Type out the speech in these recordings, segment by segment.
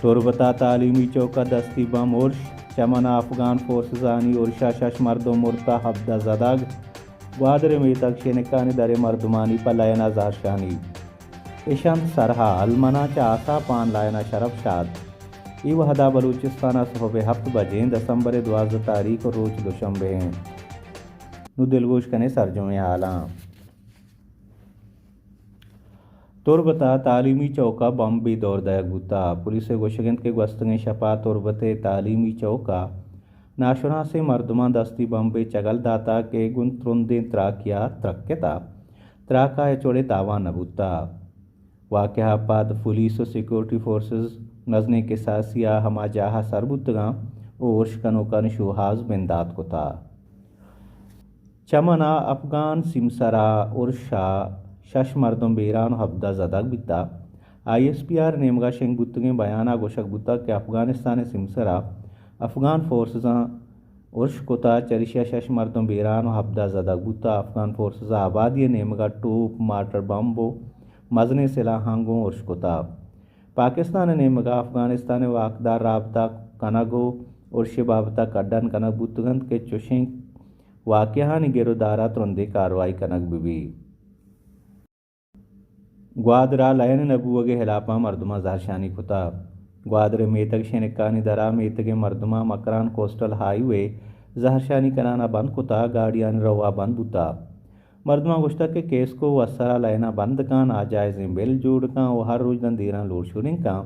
تربت ءَ تعلیمی چوک ءَ دستی بم ارش، چمن ءَ افغان فورسزانی ارش ءَ شش مردم مرتہ، ہبدہ زدگ۔ گوادر ءِ میتگ شینکانی در ءِ مردمانی پہ لائن ءَ زہرشانی۔ اش انت سرحال، من آں چہ آساپ آن لائن ءَ شرف شاد۔ اے وہد ءَ بلوچستان ءَ سہب ءِ ہپت بجیں، دسمبر ءِ دوازدہ تاریخ ءُ روچ دوشنبے ایں۔ نوں دلگوش کنیں سرجمیں حالاں۔ تربت ءَ تعلیمی چوک ءَ بمبے دور دئیگ بوتہ۔ پولیس ءِ گوشگ انت کہ گوستگیں شپ ءَ تربت ءِ تعلیمی چوک ءَ ناشناسیں مردماں دستی بمبے چگل داتہ کہ گوں ترندیں تراکے ءَ ترکتہ۔ تراک ءَ ہچ وڑیں تاوان نہ بوتہ۔ واقعہ ءَ پد پولیس ءُ سیکورٹی فورسز مزنیں کساسی ءَ ہما جاہ ءَ سر بوتگاں ءُ ارش کنوکانی شوہاز بندات کتہ۔ چمن ءَ افغان سیمسر ءَ ارش ءَ شش مردم بیران ءُ ہبدہ زدگ بیتہ۔ آئی ایس پی آر ءِ نیمگ ءَ شنگ بوتگیں بیان ءَ گوشگ بوتگ کہ افغانستان ءِ سیمسر ءَ افغان فورسزاں ارش کتہ، چریشی ءَ شش مردم بیران ءُ ہبدہ زدگ بوتہ۔ افغان فورسز ءَ آبادی ءِ نیمگ ءَ ٹوپ، مارٹر بمب ءُ مزنیں سلاہاں گوں ارش کتہ۔ پاکستان ءِ نیمگ ءَ افغانستان ءِ واکدار رابطہ کنگ ءُ ارش ءِ بابت ءَ کڈن کنگ بوتگ انت کہ چشیں واقعہانی گر ءُ دار ءَ ترندیں کاروائی کنگ بہ بیت۔ گوادر ءَ لین نہ بوگ ءِ ہلاپ ءَ مردماں زہرشانی کتہ۔ گوادر ءِ میتگ شنکانی در ءَ میتگ ءِ مردماں مکران کوسٹل ہائی وے زہرشانی کنان ءَ بند کتہ، گاڑیانی رو ءَ بند بوتہ۔ مردماں گوشتگ کہ کیسکو ءُ اسر ءَ لین ءَ بند کن، ناجائزیں بل جوڑ کن ءُ ہر روچ داں دیراں لوڈ شیڈنگ کن۔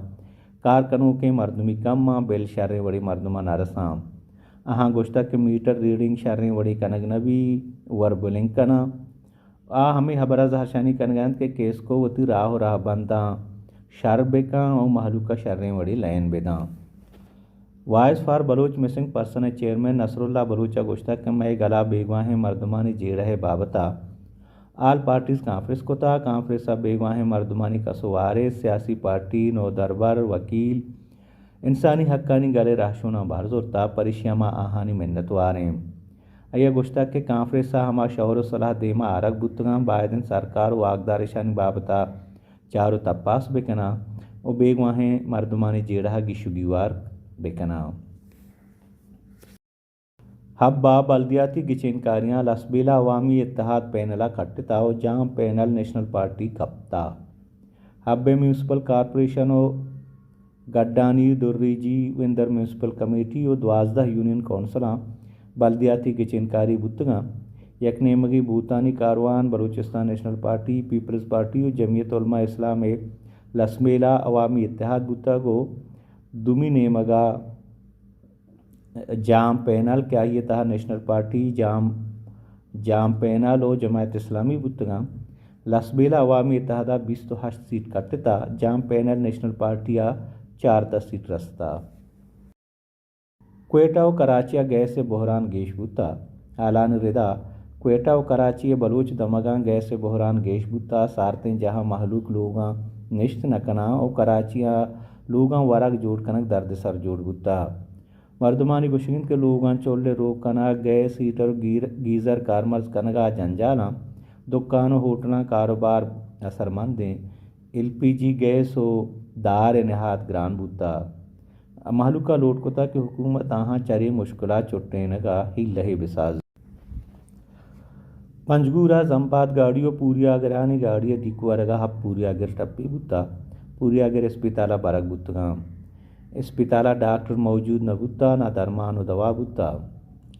کار کنوکیں مردمی کم آں، بل شریں وڑے مردماں نہ رساں۔ آہاں گوشتگ کہ میٹر ریڈنگ شریں وڑے کنگ نہ بی، اوور بلنگ کناں۔ آ ہمے ہبر ءَ زہرشانی کنگ ءَ انت کہ کیسکو وتی راہ ءُ راہبنداں شر بہ کن ءُ مہلوک ءَ شریں وڑے لین بہ داں۔ Voice for Baloch missing person ءِ چیئرمین نصر اللہ بلوچ ءَ گوشتگ کہ مئے گل ءَ بیگواہیں مردمانی جیڑہ ءِ بابت ءَ آل پارٹیز کانفرنس کتہ۔ کانفرنس ءَ بیگواہیں مردمانی کس ءُ وارث، سیاسی پارٹی، نودربر، وکیل، انسانی حقانی گل ءِ رہشوناں بہر زرتہ، پریشی ءَ ما آہانی منتوار ایں۔ آئی ءَ گوشتگ کہ کانفرنس ءَ ہما شور ءُ صلاح دیم ءَ آرگ بوتگاں، باید انت سرکار ءُ واکدار اشانی بابت ءَ چار ءُ تپاس بہ کناں ءُ بیگواہیں مردمانی جیڑہ ءَ گیش ءُ گیوار بہ کناں۔ حب ءَ بلدیاتی گچینکاریاں لسبیلہ عوامی اتحاد پینل ءَ کٹتہ ءُ جام پینل نیشنل پارٹی کپتہ۔ حب ءِ میونسپل کارپوریشن ءُ گڈانی، دریجی، وندر میونسپل کمیٹی ءُ دوازدہ یونین کونسلاں بلدیاتی گچینکاری بوتگاں۔ یک نیمگے بھوتانی کاروان، Balochistan national party, peoples party ءُ جمعیت علماء اسلام ءِ لسبیلہ عوامی اتحاد بوتگ ءُ دومی نیمگ ءَ جام پینل کہ آئی ءِ تہا نیشنل پارٹی، جام، جام پینل ءُ جماعت اسلامی بوتگاں، لسبیلہ عوامی اتحاد ءَ بیست ءُ ہشت سیٹ کٹتہ، جام پینل نیشنل پارٹی ءَ چاردہ سیٹ رستہ۔ کوئٹہ ءُ کراچی ءَ گیس ءِ بحران گیش بوتہ۔ حالانی ردا کوئٹہ ءُ کراچی ءِ بلوچ دمگاں گیس ءِ بحران گیش بوتہ، سارتیں جاہاں مہلوک لوگاں نشت نہ کناں ءُ کراچی ءَ لوگاں ورگ جوڑ کنگ دردسر جوڑ بوتہ۔ مردمانی گوشگ انت کہ لوگاں چل ءِ روک کنگ، گیس، ہیٹر ءُ گیر-، گیزر کارمرز کنگ ءَ جنجالاں، دکان ءُ ہوٹلاں کاروبار اثرمندیں، ایل پی جی گیس ءُ دار ءِ نہاد گران بوتہ۔ مہلوک ءَ لوٹ کتہ کہ حکومت آہاں چرے مشکل ءَ چٹینگ ءَ ہیلہے بساز۔ پنجگور ءَ زمباد گاڑی ءُ پوریاگرانی گاڑی ءِ ڈیک ورگ ءَ ہپت پوریاگر ٹپی بوتہ۔ پوریاگر اسپتال ءَ برگ بوتگاں۔ اسپتال ءَ ڈاکٹر موجود نہ بوتہ، نہ درمان ءُ دوا بوتہ۔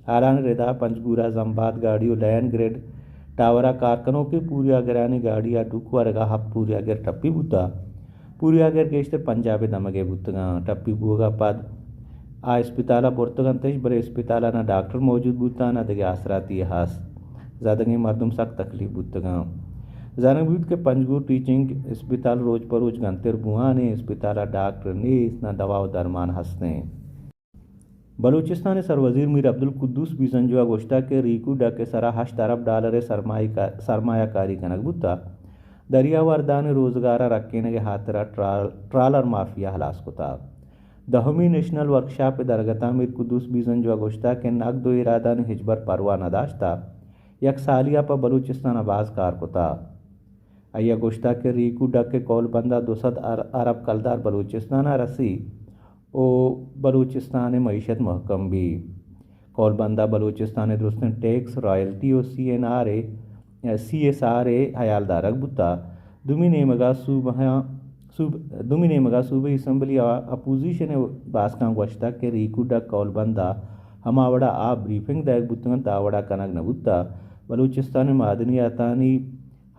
حالانی ردا پنجگور ءَ زمباد گاڑی ءُ لین گرڈ ٹاور ءَ کار کنوکیں پوریاگرانی گاڑی ءِ ڈوک ورگ ءَ ہپت پوریاگر ٹپی بوتہ۔ پوریاگر گیشتر پنجاب ءِ دمگ ءِ بوتگاں۔ ٹپی بوگ ءَ پد آ اسپتال ءَ برتگ انت اش، بلے اسپتال ءَ نہ ڈاکٹر موجود بوتاں، نہ دگہ آسراتی ہست۔ زدگیں مردم سک تکلیف بوتگاں۔ زانگ بیت کہ پنجگور ٹیچنگ اسپتال روچ پہ روچ گنتر بوان ایں، اسپتال ءَ ڈاکٹر نیست، نہ دوا ءُ درمان ہست ایں۔ بلوچستان ءِ سروزیر میر عبدالقدوس بیزنجو ءَ گوشتگ کہ ریکو ڈک ءِ سرا ہشت ارب ڈالر ءِ سرمایہ کا-، سرمایہ کاری کنگ بوتہ۔ دریاوردانی روزگار ءَ رکینگ ءِ ہاترا ٹرال-، ٹرالر مافیا ہلاس کتہ۔ دہمی نیشنل ورکشاپ ءِ درگت ءَ میر قدوس بیزنجو ءَ گوشتگ کہ نگد ءُ ایرادانی ہچبر پرواہ نہ داشتہ۔ یک سالی ءَ پہ بلوچستان ءَ باز کار کتہ۔ آئی ءَ گوشتگ کہ ریکو ڈک ءِ کولبند ءَ دو سد ار-، ارب کلدار بلوچستان ءَ رسی۔ و بلوچستان ءِ معیشت مھکم بی۔ کولبند ءَ بلوچستان ءِ درستیں ٹیکس، رائلٹی و سی این آر ءِ، سی ایس آر ءِ ھیال دارگ بوتہ۔ دومی نیمگ ءَ صوبہ، صوب-، دومی نیمگ ءَ صوبائی اسمبلی ءِ اپوزیشن ءِ باسکاں گوشتگ کہ ریکو ڈک کولبند ءَ ھما وڑ ءَ آ بریفنگ دئیگ بوتگ اَنت، آ وڑ ءَ کنگ نہ بوتہ۔ بلوچستان ءِ معدنیاتانی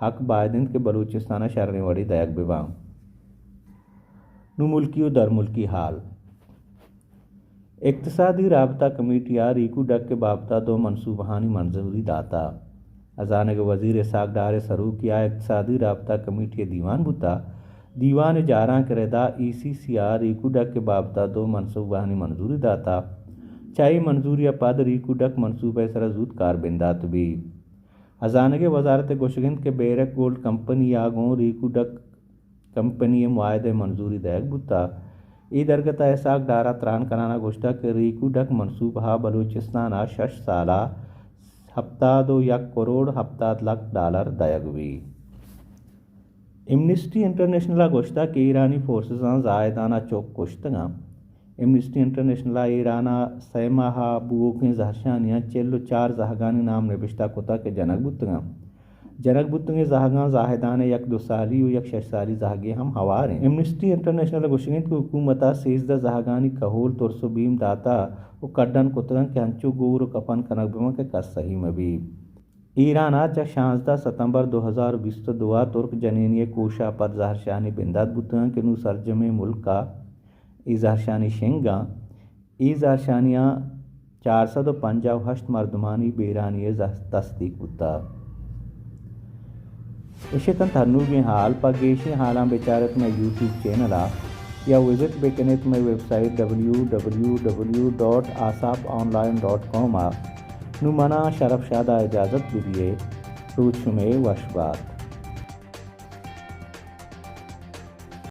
حق باید اِنت کہ بلوچستان ءَ شریں وڑے دئیگ بہ باں۔ نوں ملکی و درملکی ھال۔ اقتصادی رابطہ کمیٹی ءَ ریکو ڈک ءِ بابت ءَ دو منصوبہانی منظوری داتہ۔ ھزانگ ءِ وزیر اسحاق ڈار ءِ سروکی ءَ اقتصادی رابطہ کمیٹی ءِ دیوان بوتہ۔ دیوان ءِ جارانک ءِ ردا ای سی سی ءَ ریکو ڈک ءِ بابت ءَ دو منصوبہانی منظوری داتہ۔ چہ اے منظوری ءَ پد ریکو ڈک منصوبہ ءِ سرا زوت کار بندات بی۔ ھزانگ ءِ وزارت ءِ گوشگ اِنت کہ بیرک گولڈ کمپنی ءَ گوں ریکو ڈک کمپنی ءِ معاہدہ ءِ منظوری دئیگ بوتہ۔ اے درگت ءَ اسحاق ڈار ءَ تران کنان ءَ گوشتگ کہ ریکو ڈک منصوبہ ءَ بلوچستان ءَ شش سال ءَ ھپتاد و یک کروڑ ھپتاد لکھ ڈالر دئیگ بی۔ ایمنسٹی انٹرنیشنل ءَ گوشتگ کہ ایرانی فورسزاں زاھدان ءَ چک کشتگ اَنت۔ ایمنسٹی انٹرنیشنل ءَ ایران ءَ سئے ماہ ءَ بوؤکیں زھرشانیاں چل و چار زھگانی نام نبشتہ کتگ کہ جنگ بوتگ اَنت۔ جنگ بوتگیں زھگاں زاھدان ءِ یک دو سالی و یک شش سالی زھگے ھم ھوار اِنت۔ ایمنسٹی انٹرنیشنل ءِ گوشگ اِنت کہ حکومت ءَ سیزدہ زھگانی کھول ترس و بیم داتہ و کڈن کتگ اَنت کہ انچو گور و کپن کنگ بہ بنت کہ کس سھی مہ بیت۔ ایران ءَ چہ شانزدہ ستمبر دو ھزار بیست و دو ءَ ترک جنینے ءِ کوش ءَ پد زھرشانی بندات بوتگ اَنت کہ نوں سرجمیں ملک ءَ اے زھرشانی شنگ اَنت۔ اے زھرشانیاں چار سد و پنجاہ و ھشت مردمانی بیرانی ءِ زہ-، تصدیق بوتگ۔ اش اتنت ھنوگیں ھال۔ پہ گیشیں ھالاں بچار ات مئے یوٹیوب چینل ءَ یا وزٹ بہ کن ات مئے website W W W dot Aasap online dot com ءَ۔ نوں من ءَ شرف شاد ءَ اجازت بدئے۔ روچ شمئے وش بات۔